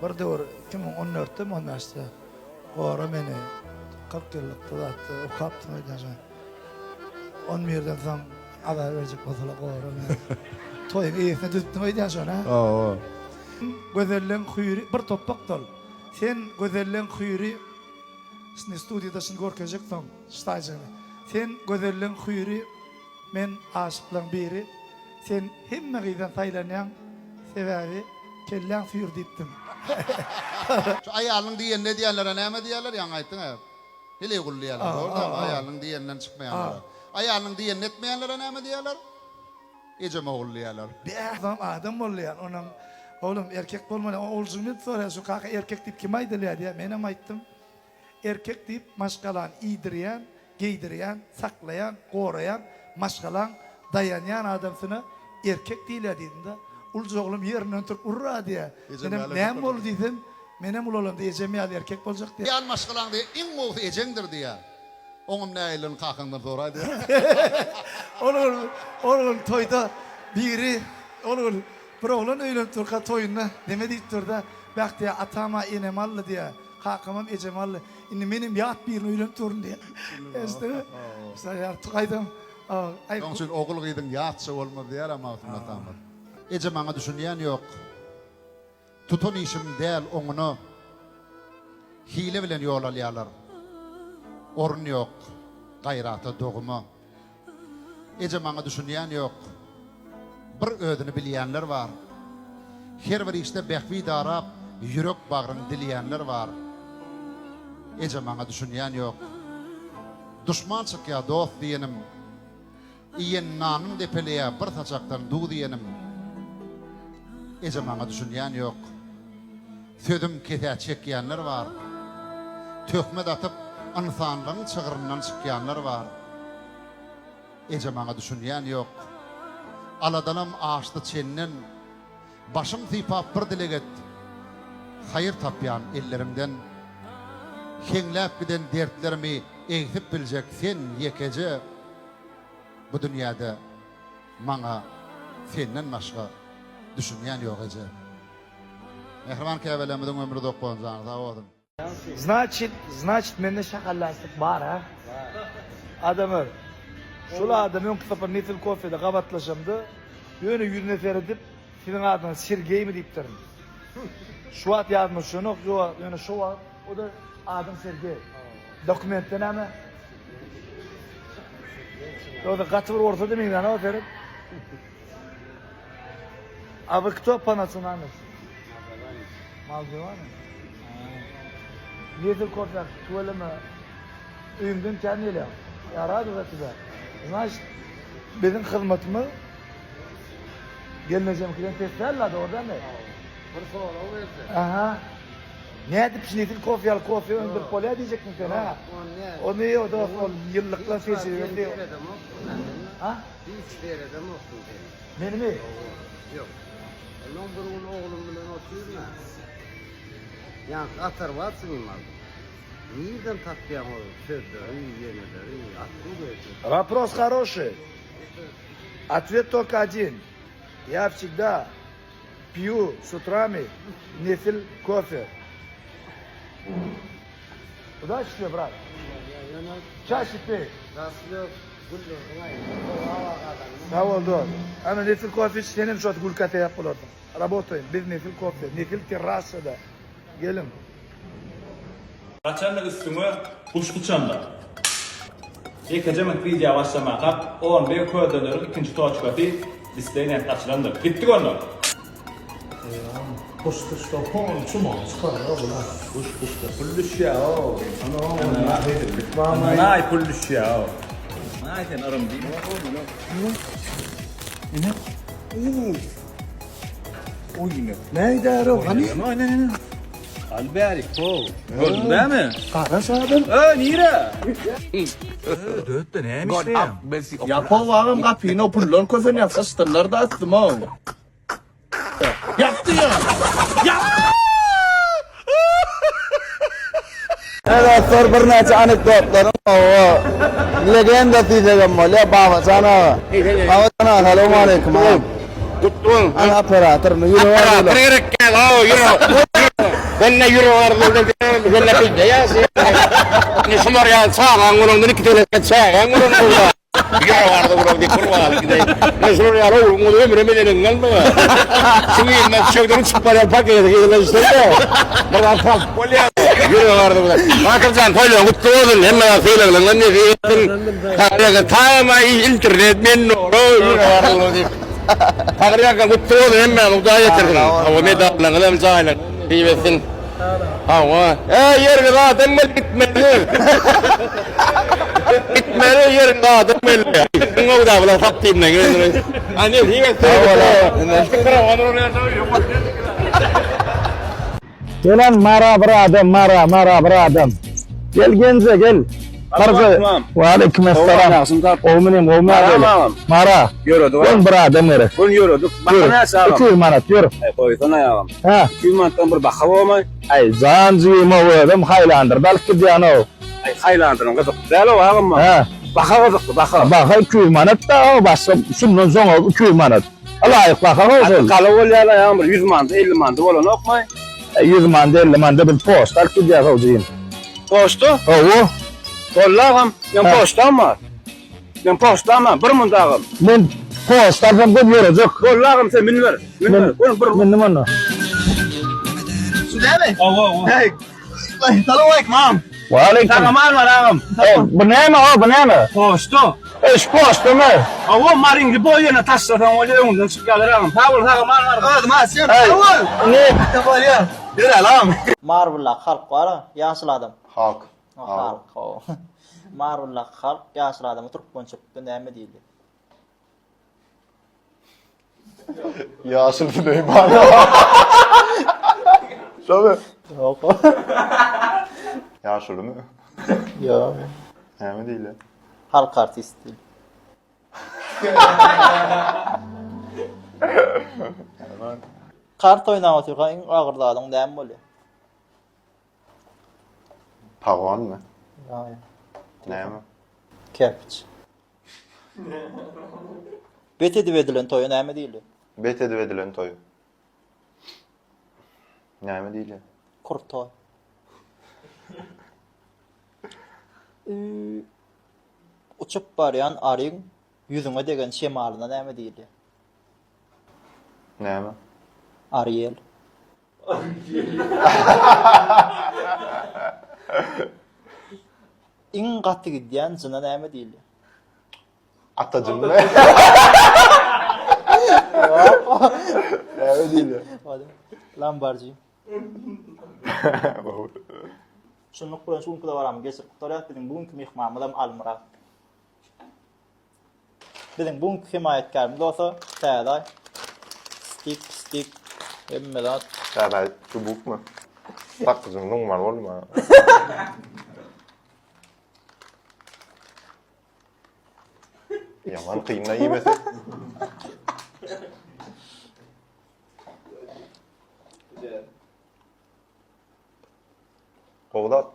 Bir döwür 2014-de mi 15-de Gora meni 40 ýyllykda zatda okapdym öýdýän şo. 11-den soň azar berjek bolsalar gora meni. Toýuň eýesine düzüpdim öýdýän şony ha. Hawa. Gözelleň hüýri bir topbak dol. Sen gözelleň hüýri Şindi studiýada şuny görkezjek soň ştaýjygyny. Sen gözelleň hüýri men aşyklaň biri. Sen hemme gyzdan saýlanýaň sebäbi kelläň süýri diýipdim. Şu aýalynyň diýenini edýänlere näme diýýärler ýaňy aýtdyň-a. Heleý gul diýýärler dogry dälmi aýalynyň diýeninden çykmaýanlara. Aýalynyň diýenini etmeýänlere näme diýýärler? Ejem ogul diýýärler. Bäh soň adam bolýar onam oglum erkek bolmaly oguljygym diýip soraýar şu kaka erkek diýip kime aýdylýar diýýär menem aýtdym erkek diýip maşgalany iýdirýän geýdirýän saklaýan goraýan maşgalaň daýanýan adamsyna erkek diýilýär diýdimda ulja oglum ýerinden turup urra diýýär menem näme boldy diýsem menem ulalamda ejem ýaly erkek boljak diýýär. Aýal maşgalaň diýýär iň gowusy ejeňdir diýýär. Oňam nähililigini kakaňdan soraý diýýär. Ol gün, ol gün toýda biri, ol gün bir oglan öýlenip durka toýunda neme diýip dur-da, Bäh diýýär, atam-a enemi aldy diýýär, kakamam ejemi aldy. Indi menem ýat birine öýlenip durun diýýär. Eşitdiňmi? Şol ýaly gaýdam, aý. Şoň üçin ogul-gyzyň ýatça bolmaz diýýär-ä Magtymguly atamyz. Eje maňa düşünýän ýok. Tutan işim däl oňuna Hile bilen ýol alýarlar. Orun ýok gaýrata doguma. Eje maňa düşünýän ýok. Bir özüni bilýänler bar. Her bir işde bähbit arap ýürek bagryn dilýänler bar. Eje maňa düşünýän ýok. Duşman çykýar dost diýenim. Iýen nanyň depeleýä bir saçakdan duz iýenim. Eje maňa düşünýän ýok. Sözüm kesä çekýänler bar. Töhmet atyp ynsanlygyň çygryndan çykýanlar bar. Eje maňa düşünýän ýok. Aladalam aşdy çenden. Başym sypap bir dileg et. Haýyr tapýan elleriňden. Heňläp giden dertlerimi egsip biljek sen ýekeje. Bu dünýäde maňa senden başga düşünýän ýok eje. Mähriban käbelerimiziň ömri uzak bolsun jany sag bolsun. Znaçit, znaçit mende şahallaslyk bar ha. Adamlar, şul adam öňki sapar Nesil kofede gabatlaşamda, ýöne ýüzüne seredip, siziň adyňyz Sergeými diýipdirin. Şu wagt ýadyma düşenok, ýok, ýöne şo wagt o-da adyň Sergeý. Dokumentde näme? Ýogsa gaty bir orsa-da meňzänok seret. A вы кто по национальности? Moldovan. Nesil kofe tüweleme öýüňden kän gelýär. Я рада за тебя. Значит, biziň hyzmatymyz gelnejemkiden pes däl-la, dogry dälmi? Bir sorag berse. Aha. Nädip şnesil kofe ýaly kofe öndürip bolýar diýjekmiň sen, ha? Ony o dost ol ýyllyklar tejribesi. Ha? Hiç seredemoksyň sen. Menimi? Ýok. Ondan bir gün oglum bilen otyryn-a. Ýaňky atarwasyny aldym. Nirden tapýaň ol sözleri, ýeneleri, откуда это? Вопрос хороший. Ответ только один. Я всегда пью с утрами Nesil kofe. Удачи тебе, брат. Чаще пей. Sag bol dost. Ana Nesil kofe iç senem şo gülkä sebäp bolarsyň. Rabotaýyn biz Nesil kofe, Nesil terrasada. Geliň. Haçanda üstüňe guş uçanda. Ýekeje minut wideo başlamakak on bir közenleriň ikinji toçkasy displeý nädip açylandyr. Gitdik onda. Guş guşda hon çumagy çykarýa bular. Guş guşda pul düşýä-ow. Ana hezillik barmy? Ynanaý pul düşýä-ow. Aý sen yrym diýme. Ine. Oýna. Näýdär o hany? Al bärik how. Gördüň dämi? Garaş adam. Öý nire? Dötde näme işleýäň? Ýapow agam gapyny o pullar kösenýär syçdyrlar da üstüme. Ýapdy ýa. Dostlar birnäçe anekdotlaryň owo legenda diýsegem bolýar Babajan aga. Babajan aga salowmaleýkim agam. Gutly Ana operator ýürek Operator gerek däl, hawa, ýürek. Sen ne ýürek arzuwdan sen ne bizde ýaşaýaň. Indi şular ýaly çagaň bolandan iki teleke çägäň bolan gowy. Ýürek arzuwdan diýip bir wagt gideýin. Men şular ýaly ogluň bolsa ömrüm edeniň galmaýar. Şu ýerinden düşekden uçup barýan paketi gyzyla düşse-de, bir zat salyp bolýar. Ýürek arzuwdan. Batyrjan toýlaryň gutly bolsun. Hemme zat sylaglaryňdan nesip etsin. Taňryýalkasyn tama internet men noro ýürek arzuwdan diýip. Taňryýalkasyn gutly bolsun hemmäňizi Hudaý ýetirsin. Hawa medallaryňyzam jaýlaryňyzam nesip etsin. Hawa. Eý ýeriňiz adam geldi gitmeli. Gitmeli ýeriňiz adam geldi. Iň gowy da bular sap diýmden geldi. A nesip etsin. Gelen Mara bir adam, Mara, Mara bir adam. Gel Genze gel. Barza. Wa aleyküm esselam. Gowy minem, gowy minem. Mara. Ýöredik. Gel bir adam gerek. Gün ýöredik. Baka näçe agam? 200 manat ýör. Aý goýsana agam. Ha. 200 manatdan bir baka bolmaý. Aý jan jigim o özüm haýlandyr alyp gidýän o. Aý haýlandyryň gyzykly däl o agam. Ha. Baka gyzykly baka. Baka 200 manat da o başga şundan soň 200 manat. Ylaýyk baka o şol. Gala bolýar agam bir 100 manat 50 manat bolanokmy? 100 manat 50 manat biz poçta alyp gidýäs o jigim. Poçta? Hawa. Boldy agam. Men poçtam bar. Men poçtam bar. Bir munda agam. Men poçta alsam göz ýörejek. Boldy agam sen münber. Münber. Ol bir Mündim onda. Hey. Salam aleyküm agam. Wa aleyküm. Salam bar agam. Bu näme o bu näme? Poçta. Eş poçta mı? Awa maringi boý ýene taşlasaň bolýar öňünden çykýarlar agam. Sag bol sag aman bar. Özüm açýan. Sag bol. Ne? Bolýar. Ýör agam. Marbullak halk bar-a, ýaşyl adam. Halk. Halk, hawa. Marbullak halk ýaşyl adama türkmençilikde näme diýilýär? Ýaşyl Süleýman. Şomy? Ýok. Ýaşulymy? Ýok. Näme diýilýär? Halk artist diýilýär. Kart oýnap otyrka iň agyr zadyň näme bolýar? Pagonmy? Ýok. Näme? Kerpiç. Bet edip edilen toýa näme diýilýär? Bet edip edilen toý. Näme diýilýär? Kurtoý. Uçup barýan aryň ýüzüňe degen şemalyna näme diýilýär? Näme? Ariel. Iň gaty gidýän jyna näme diýilýär? Ata jynmy? Näme diýilýär? Lambarjin. Şunluk bilen şu günki dabaramyzy geçirip gutarýas. Biziň bu günki myhmanymyzam Almyrat. Biziň bu günki hemaýatkärimiz bolsa Täze Aý. Stik, stik, hemme zat. Täze Aý çubukmy? Sakgyjyň nuňmaly boldy maňa. Ýaman kyn-da iýmesi. Gowy zat.